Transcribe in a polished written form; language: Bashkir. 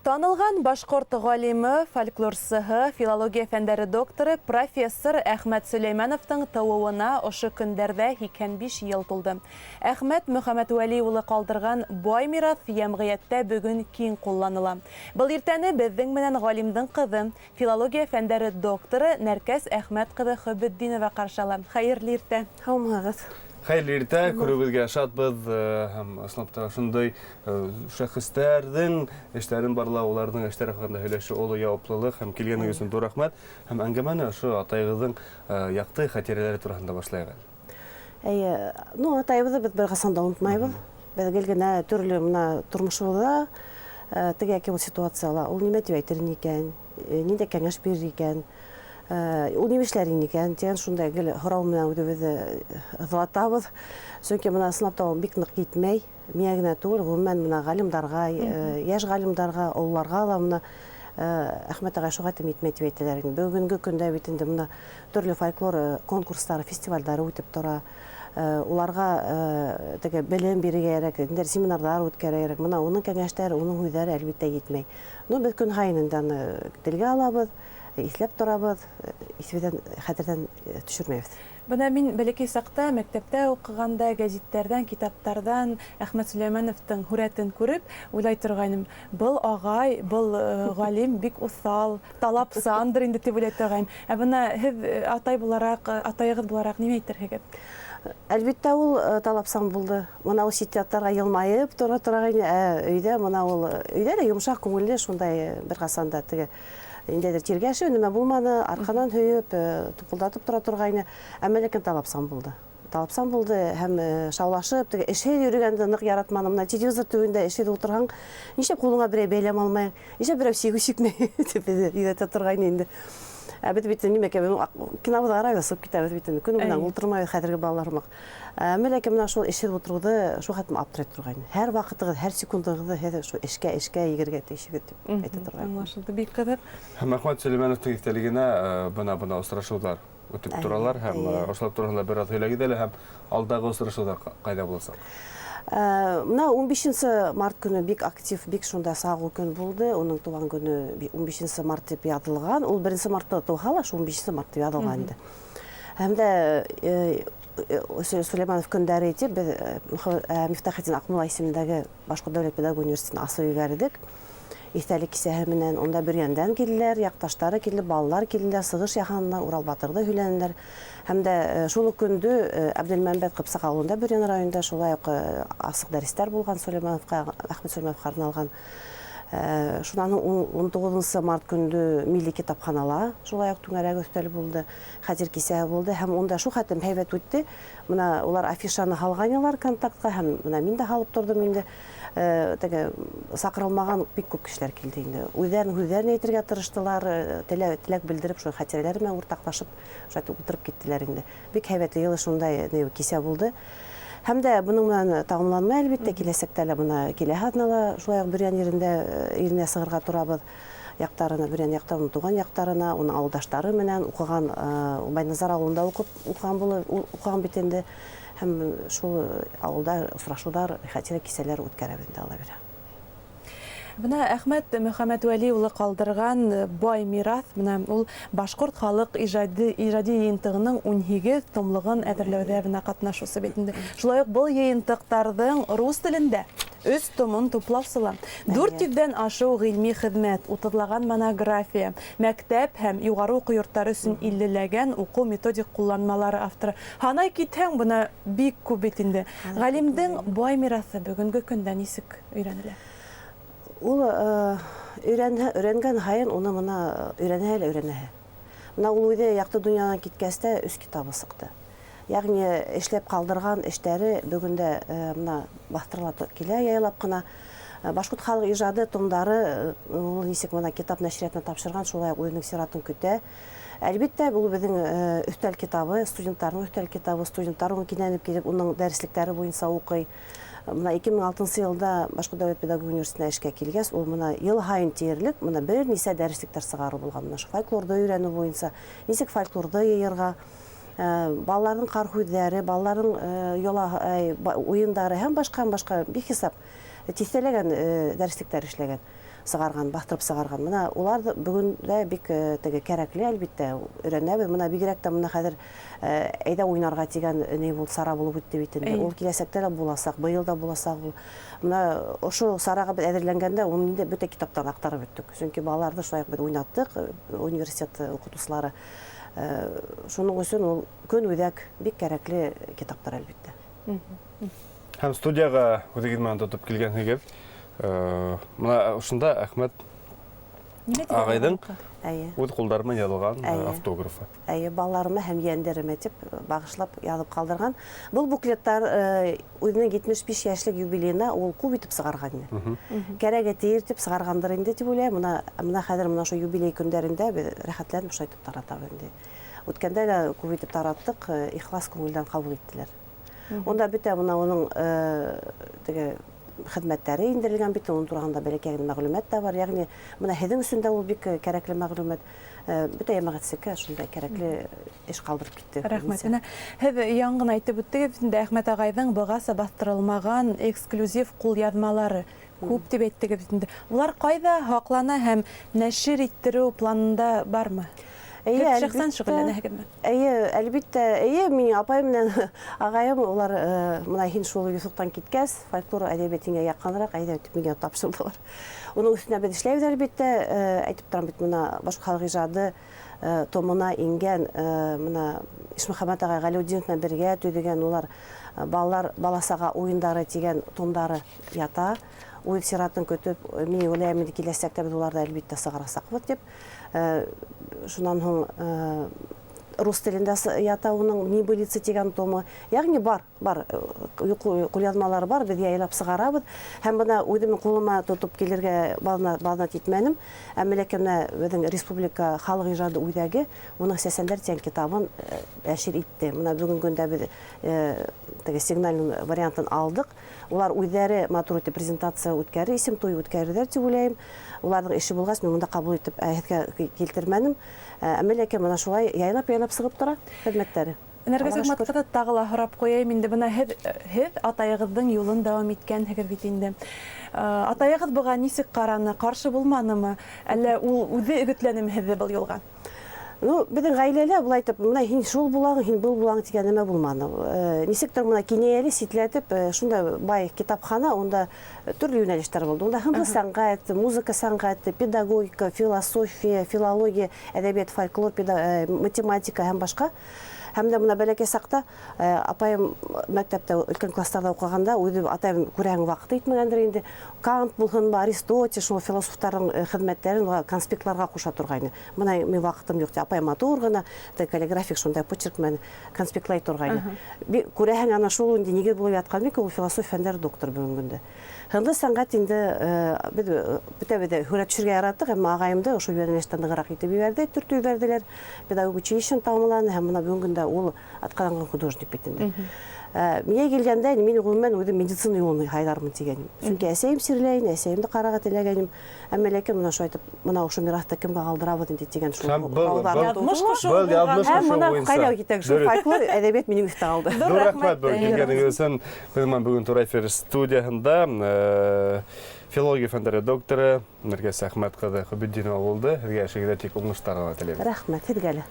Танылған башҡорт ғалимы, фольклорсыһы, филология фәндәре докторы, профессор Әхмәт Сөләймәновтың тыуыуына ошо көндәрҙә 85 йыл тулды. Әхмәт Мөхәммәтвәли улы ҡалдырған бай мираҫ йәмғиәттә бөгөн киң ҡулланыла. Был иртәне беҙҙең менән ғалимдың ҡыҙы, филология фәндәре докторы Нәркәс Әхмәт ҡыҙы Хөббетдинова ҡаршы ала. Хәйерле иртә! Һаумыһығыҙ! Хәйерле иртә, күреүебеҙгә шатбыҙ һәм ысынлап та ошондай шәхестәрҙең эштәрен барлау, уларҙың эштәре хаҡында һөйләшеү оло яуаплылыҡ һәм килгәнегеҙ өсөн ҙур рәхмәт. Һәм әңгәмәне ошо атайығыҙҙың яҡты хәтирәләре тураһында башлайыҡ әле. Эйе, ну атайыбыҙҙы беҙ бер ҡасан да онотмайбыҙ. Беҙ гел генә төрлө мына тормошобоҙҙа теге йәки ул ситуацияла ул нимә тип әйтер ине икән, ниндәй кәңәш бирер икән, ул нимә эшләр ине икән тигән шундай гел һорау менән үҙебеҙҙе ыҙлатабыҙ. Сөнки бына ысынлап та ул бик ныҡ етмәй. Миңә генә түгел, ғөмүмән бына ғалимдарға, йәш ғалимдарға, ололарға ла бына Әхмәт ағай шуға тип етмәй тип әйтәләр инде. Бөгөнгө көндә бит инде бына төрлө фольклор конкурстары, фестивальдары үтеп тора. Уларға теге белем бирергә кәрәк, ниндәйҙер семинарҙар үткәрергә кәрәк. Бына уның кәңәштәре, уның һүҙҙәре әлбиттә етмәй. Ну, беҙ көн һайын инде аны телгә алабыҙ, иҫләп торабыҙ, иҫебеҙҙән, хәтерҙән төшөрмәйбеҙ. Бына мин бәләкәй саҡта мәктәптә уҡығанда гәзиттәрҙән, китаптарҙан Әхмәт Сөләймәновтың һүрәтен күреп уйлай торғайным. Был ағай, был ғалим бик уҫал, талапсандыр инде тип уйлай торғайным. Ә бына һеҙ атай булараҡ, атайығыҙ булараҡ нимә әйтерһегеҙ? Әлбиттә, ул талапсан булды. Бына ул сит яттарға йылмайып тора торғайны, ә өйҙә бына ул өйҙә лә йомшаҡ күңелле шундай бер ҡасан да теге ниндәйҙер тиргәшеү нимә булманы, арҡанан һөйөп, тупылдатып тора торғайны. Әммә ләкин талапсан булды. Талапсан булды һәм шаулашып, теге эшһеҙ йөрөгәнде ныҡ яратманы. Бына телевизор төбөндә эшһеҙ ултырһаң, нишләп ҡулыңа берәй бәйләм алмайың, нишләп берәү сигеү сикмәй тип беҙҙе өйрәтә торғайны инде. Ә беҙ бит нимә кинобыҙ ҡарайбыҙ, сығып китәбеҙ бит инде. Көнө менән ултырмайбыҙ хәҙерге балалар һымаҡ. Әммә ләкин бына шул эшһеҙ ултырыуҙы шул хәтлем аптырай торғайны. Һәр ваҡытығыҙ, һәр секундығыҙҙы һеҙ шул эшкә, эшкә егергә тейешһегеҙ тип әйтә торғайны. Аңлашылды, бик ҡыҙыҡ. Һәм Әхмәт Сөләймәновтың иҫтәлегенә бына осрашыуҙар үтеп торалар һәм ошолар тураһында бер аҙ һөйләгеҙ әле һәм алдағы осрашыуҙар ҡайҙа буласаҡ? Бына 15 март көнө бик актив, бик шунда сағыу көн булды. Уның тыуған көнө 15 март тип яҙылған. Ул 1 мартта тыуһа ла, шул 15 март тип яҙылған инде. Һәм дә Сөләймәнов көндәре тип беҙ Мифтахетдин Аҡмулла исемендәге Башҡорт дәүләт педагогия университетын асып ебәрҙек. Иҫтәлек кисәһе менән унда Бөрйәндән килделәр, яҡташтары килде, балалар килделәр, сығыш яһанылар, Урал батырҙы һөйләнеләр. Һәм дә шул уҡ көндө Әбделмәмбәт Ҡыпсаҡ ауылында Бөрйән районында шулай уҡ асыҡ дәрестәр булған Сөләймәновҡа, Әхмәт Сөләймәновҡа арналған. Шунан һуң 19 март көндө милли китапханала шулай уҡ түңәрәк өҫтәл булды, хәтер кисәһе булды һәм унда шул хәтлем һәйбәт үтте. Бына улар афишаны һалғайнылар контактҡа һәм бына мин дә һалып торҙом инде. Теге саҡырылмаған бик күп кешеләр килде инде. Үҙҙәренең һүҙҙәрен әйтергә тырыштылар, теләк белдереп, шул хәтирәләр менән уртаҡлашып, шулай итеп ултырып киттеләр инде. Бик һәйбәт йылы шундай кисә булды. Һәм дә бының менән тамамланмай әлбиттә, киләсәктә лә бына киләһе аҙнала шулай уҡ Бөрйән ерендә иренә сығырға торабыҙ. Яҡтарына, Бөрйән яҡтарына, тыуған яҡтарына, уның ауылдаштары менән уҡыған, Байназар ауылында уҡып, уҡыған булып, уҡыған бит инде. Һәм шул ауылда осрашыуҙар, хәтирә кисәләр үткәрәбеҙ инде, Алла бирһә. Бына Әхмәт Мөхәммәтвәли улы ҡалдырған бай мираҫ, бына ул башҡорт халыҡ ижади йыйынтығының 18 томлығын әҙерләүҙә бына ҡатнашыусы бит инде. Шулай уҡ был йыйынтыҡтарҙың рус телендә 3 томын туплаусыла. 400-дән ашыу ғилми хеҙмәт, утыҙлаған монография, мәктәп һәм юғары уҡыу йорттары өсөн иллеләгән уҡыу методик ҡулланмалары авторы. Һанай китһәң, бына бик күп бит инде. Ғалимдең бай мираҫы бөгөнгө көндә нисек өйрәнелә? Ул өйрәнгән һайын уны бына өйрәнә лә өйрәнә. Бына ул үҙе яҡты донъянан киткәс тә 3 китабы сыҡты. Йәғни эшләп ҡалдырған эштәре бөгөн дә бына баҫтырыла килә яйлап ҡына. Башҡорт халыҡ ижады томдары ул нисек бына китап нәшриәтенә тапшырған, шулай уҡ үҙенең сиратын көтә. Әлбиттә, был беҙҙең өҫтәл китабы, студенттарҙың өҫтәл китабы, студенттар уны кинәнеп килеп, уның дәреслектәре буйынса уҡый. Бына 2006 йылда Башҡорт дәүләт педагогия университетына эшкә килгәс, ул бына йыл һайын тиерлек бына бер нисә дәреслектәр сығарыу булған. Бына ошо фольклорҙы өйрәнеү буйынса, нисек фольклорҙы йыйырға, балаларҙың ҡар һүҙҙәре, балаларҙың йола, уйындары һәм башҡа, һәм башҡа бихисап тиҫтәләгән дәреслектәр эшләгән. Сығарған, баҫтырып сығарған. Мына улар бөгөн дә бик теге кәрәкле, әлбиттә, өйрәнәбеҙ. Мына бигерәк тә мына хәҙер әйҙә уйнарға тигән ни бул сара булып үтте бит инде. Ул киләсәктә лә буласаҡ, быйыл да буласаҡ ул. Мына ошо сараға беҙ әҙерләнгәндә уны инде бөтә китаптан аҡтарып бөттөк. Сөнки балаларҙы шулай уҡ беҙ уйнаттыҡ, университет уҡытыусылары. Шуның өсөн ул көн үҙәк бик кәрәкле китаптар, әлбиттә. Һәм студияға үҙегеҙ менән тотоп килгәнһегеҙ. Мына ошонда Әхмәт ағайҙың үҙ ҡулдары менән яҙылған автографы. Әйе, балаларыма һәм ейәндәремә тип бағышлап яҙып ҡалдырған. Был буклеттар үҙенең 75 йәшлек юбилейына ул күп итеп сығарған ине. Кәрәге тейер тип сығарғандыр инде тип уйлайым. Мына хәҙер мына ошо юбилей көндәрендә беҙ рәхәтләнеп шулай итеп таратабыҙ инде. Үткәндә лә күп итеп тараттыҡ, ихлас күңелдән ҡабул иттеләр. Унда бөтә мына уның теге хеҙмәттәре индерелгән бит, уның тураһында бәләкәй генә мәғлүмәт тә бар. Йәғни мына һеҙҙең өсөн дә ул бик кәрәкле мәғлүмәт. Бөтә йәмәғәтселеккә шундай кәрәкле эш ҡалдырып китте. Рәхмәт. Бына һеҙ яңы ғына әйтеп үттегеҙ инде, Әхмәт ағайҙың бығаса баҫтырылмаған эксклюзив ҡулъяҙмалары күп тип әйттегеҙ бит инде. Улар ҡайҙа һаҡлана һәм нәшер иттереү планында бармы? Эйе, Һеҙ шәхсән әлбиттә. шөғөлләнәһегеҙме? Эйе, әлбиттә. Эйе, минең апайым менән ағайым, улар мына һин шул юҫыҡтан киткәс, фольклор әҙәбиәт һиңә яҡыныраҡ, әйҙә тип миңә тапшырҙылар. Уның өҫтөнә беҙ эшләйбеҙ, әлбиттә, әйтеп торам бит, мына башҡорт халыҡ ижады томына ингән мына Ишмөхәмәт ағай Ғәләүетдинов менән бергә төҙөгән улар балалар баласаға уйындары тигән томдары ята. Үҙ сиратын көтөп, мин уйлайым инде киләсәктә беҙ уларҙы әлбиттә сығарасаҡбыҙ тип. Шунан һуң рус телендә ята уның Небылица тигән томы. Йәғни бар, бар ҡулъяҙмалары бар, беҙ яйлап сығарабыҙ. Һәм бына үҙемдең ҡулыма тотоп килергә баҙнат итмәнем. Әммә ләкин менә беҙҙең Республика халыҡ ижады үҙәге уның Сәсәндәр тигән китабын нәшир итте. Бына бөгөнгө көндә беҙ теге сигнальный вариантын алдыҡ. Улар үҙҙәре матур итеп презентация үткәрер, исем туйы үткәрерҙәр тип уйлайым. Уларҙың эше булғас, мин бында ҡабул итеп һеҙгә килтермәнем. Әммә ләкин бына шулай яйлап-яйлап сығып тора хеҙмәттәре. Нәргиз Аллаға шөкөр. Әхмәт ҡыҙы, тағы ла һорап ҡуяйым инде. Бына һеҙ атайығыҙҙың юлын дауам иткәнһегеҙ бит инде. Атайығыҙ быға нисек ҡараны, ҡаршы булманымы? Әллә ул үҙе өгөтләнеме һеҙҙе был юлға? Беҙҙең ғаиләлә былай итеп, бына һин шул булаң, һин был булаң тигән нәмә булманы. Нисектер бына кинәйәле ситләтеп, шунда бай китапхана, унда төрлө йүнәлештәр булды. Унда һынлы сәнғәт, музыка сәнғәте, педагогика, философия, филология, әҙәбиәт, фольклор, математика һәм башҡа. Һәм дә бына бәләкәй саҡта апайым мәктәптә өлкән класстарҙа уҡығанда үҙе атайым күрәһең ваҡыты етмәгәндер инде. Кант булһынмы, Аристотель, шул философтарҙың хеҙмәттәрен уға конспектларға ҡуша торғайны. Бына мин ваҡытым юҡ, ти, апайым матур ғына, каллиграфик шундай почерк менән конспектлай торғайны. Күрәһең, ана шул инде нигеҙ булып ятҡан бит, ул философия фәндәре доктор бөгөнгө көндә. Һынлы сәнғәт инде беҙ бөтәбеҙ ҙә һүрәт төшөргә яраттыҡ, әммә ағайымды ошо йүнәлештән нығыраҡ итеп ебәрҙе, төртөп ебәрҙеләр. Педагог училищены тамамланы һәм бына бөгөнгө көндә ул атҡаҙанған художник бит инде. Миңә килгәндә, мин ғөмүмән үҙем медицина юлын һайлармын тигәнем. Сөнки әсәйем сирләй ине, әсәйемде ҡарарға теләгәнем. Әммә ләкин бына шулай итеп, бына ошо мираҫты кемгә ҡалдырабыҙ инде тигән шул Һәм һорауҙар Яҙмыш тыуҙы. ҡушыуы был булған. яҙмыш Һәм ҡушыуы бына буйынса. ҡайҙа китәк, шул Дөрөҫ. фольклор әҙәбиәт минең өҫтә ҡалды. Ҙур Ҙур рәхмәт, рәхмәт был килгәнегеҙ өсөн. Беҙ менән бөгөн тура эфир студияһында филология фәндәре докторы Нәргиз Әхмәт ҡыҙы Хөбетдинова булды. Һеҙгә эшегеҙҙә тик уңыштар ғына теләйбеҙ. Рәхмәт, һеҙгә лә.